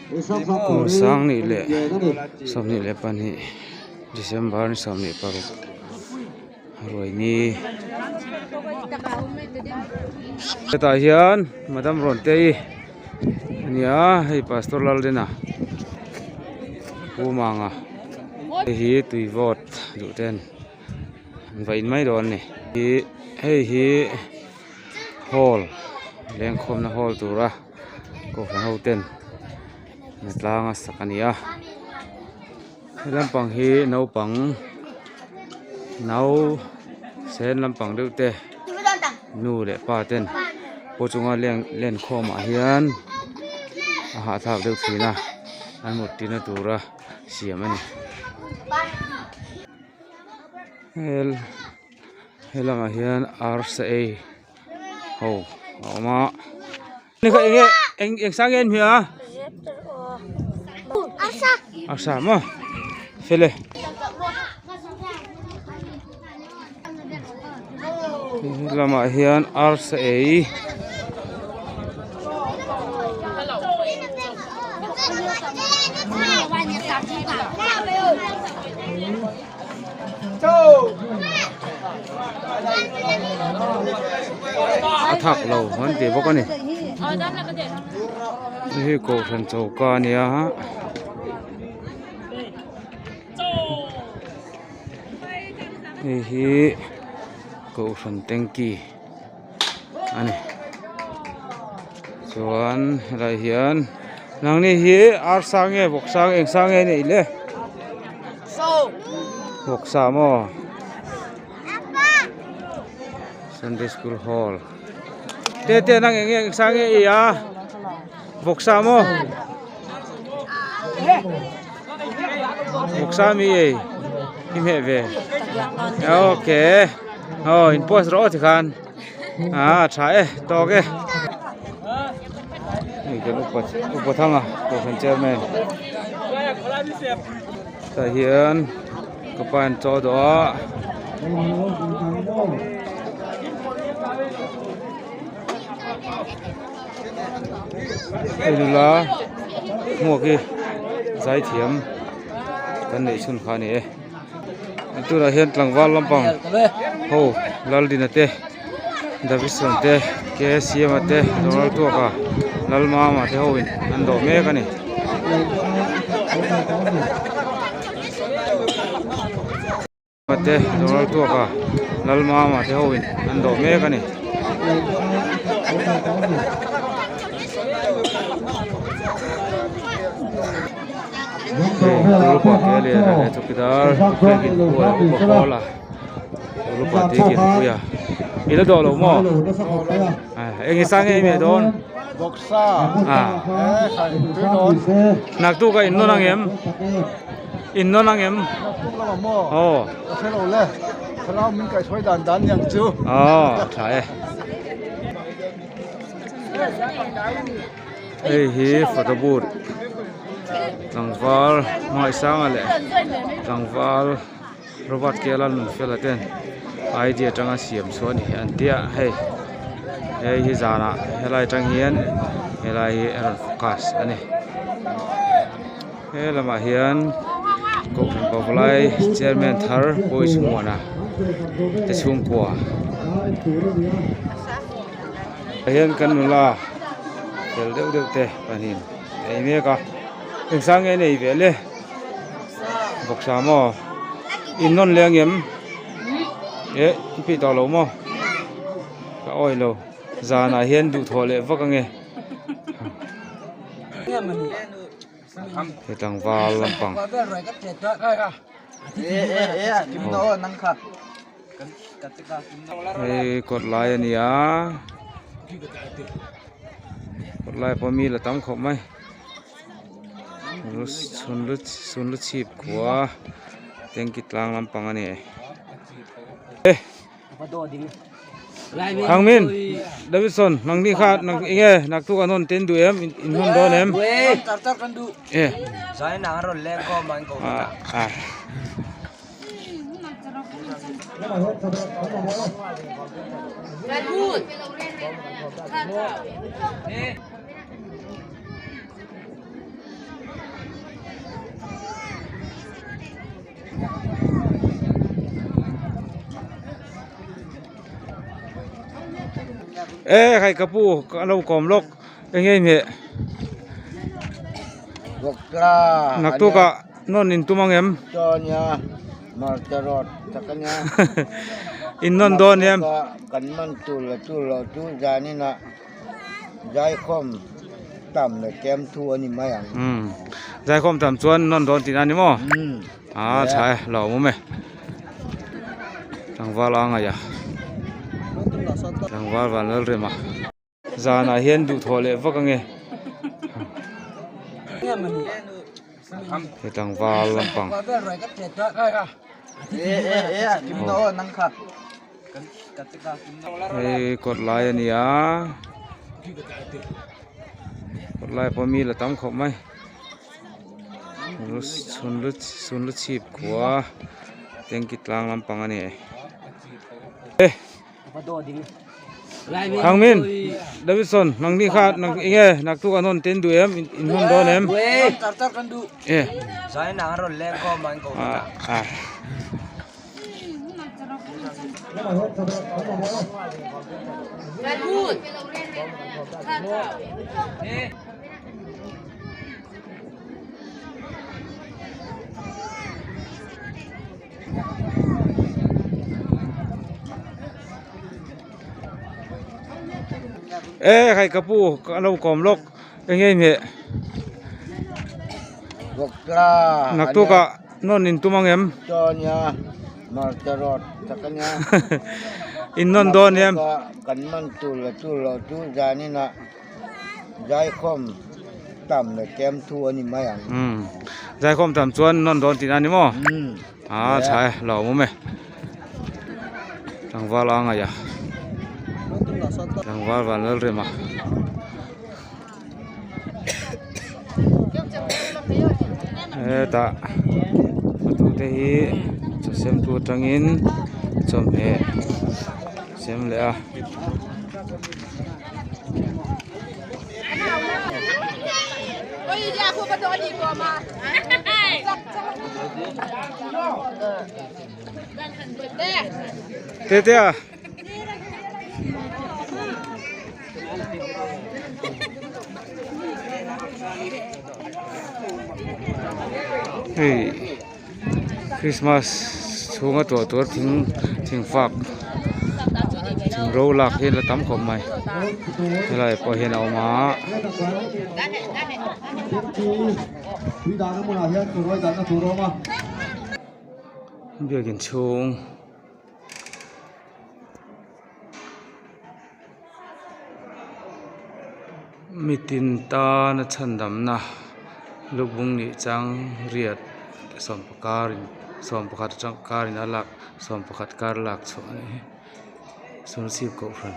Kum sang nih leh 22 December ni 26 ruai ni hetah hian Madam Rawnte-i a ni a hei Pastor Laldena Pu Manga hei hi tui vawt duh ten an va in mai dawn a ni ih hei hi hall lengkhawmna hall tura kohhran ho ten hnatlang a sak a ni a he lampang hi naupang nau sen lampang deuh te nu leh pa ten paw chunga leng lenkhawm ah hian a hahthlak deuh thin a an mut tina tura siam a ni he lamah hian arsa ei ho a awm a eng eng sang nge an hmuh a arsa maw fel e lamah hian arsa ei a thak lo an ti bawk a ni hei hi kohhran choka a nia hei hi kohhran tanky a ni chuan helai hian nangni hi arsa nge vawksa nge eng sa nge a neih le vawksa maw sunday school hall te te nang eng nge eng sa nge i a vawksa maw vawksa mi ei i hmeh ve okay aw in post rawh aw tikhan ah a tha e tawk e hei kan upa upa thanga kohhran chairman tah hian ka pa in chaw dawh a. Hei nula hmuak hi zaithiam kan neih chhun kha a ni e tunah hian tlangval lampang ho Laldina te Davidson te K Siama te Donald Tuaka Lalmama te ho in an dawh mek a ni. Te Donald Tuaka Lalmama te ho in an dawh mek a ni. Group ah te lian a leh chawkidar biakin puia upa hawla group ah te biakin puia i la dawh lo maw eng i sang em em dawn naktuk a innawn ang em. Innawn ang em? Naktuk lamah maw? Aw. Ka hre lo le. Thlarau min kaihhruai dan dan ni ang chu. Aw, tha e. Hei hi photo booth tlangval Hmangaihsanga leh tlangval Robert Kela Nunfela ten idea atanga siam chhuah a ni an tia hei hei hi zanah helai atang hian helai hi a rawn focus a ni. He lamah hian kohhran pavalai chairman thar boys muana te chhungkua tah hian kan nula fel deuh deuh te pahnih a ei mek a engzah nge an ei ve le bawksa maw in nawn leh ang em eh i peih tawh lo maw ka awih lo zanah hian duhthawh leh vak ange. He tlangval lampang hei kawt lai a ni a kawt lai pawh mi la tam khawp mai chhun lu chhip khua tanky tlang lampang a ni e. Thang min Davidson nang ni kha nang enge naktuk an hawn ten duh em in hawn dawn em e ah E khai ka pu ka lo kawm lawk eng nge hmeh naktuk ah nawn in tum ang em in nawn dawn em zaikhawm tam chuan nawn dawn tihna a ni maw a tha e lo awm e. Tlangval a ngaih a tlangval van lal rem a zanah hian duhthawh leh vak ange he tlangval lampang hei kawt lai a ni a kawt lai pawh mi la tam khawp mai. Chhun lu chhip khua tanky tlang lampang a ni e Thangmin Davidson nangni kha nang enge naktuk an hawn ten duh em in hawn dawn em e a E khai ka pu ka lo kawm lawk eng nge hmeh naktuk ah nawn in tum ang em in nawn dawn em. Zaikhawm tam leh tlem thu a ni mai ang. Umm zaikhawm tam chuan nawn dawn tihna a ni maw? Umm. A tha e lo awm e. Tlangval a ngaih a. Tlangval van lal rem a. Hetah hotu te hi chaw sem tu atangin chawhmeh sem leh a. Tetea hei Christmas chhunga tuah tur thing thingfak thing ro lak hi la tam khawp mai helai pawh hian a awm a. Biakin chhung. Mitin tana chhandamna lubung nih chang riat sawmpakar in sawmpakhat atang karin a lak sawmpakhat kar lak chhuah a nih hi sawlchhip kohhran.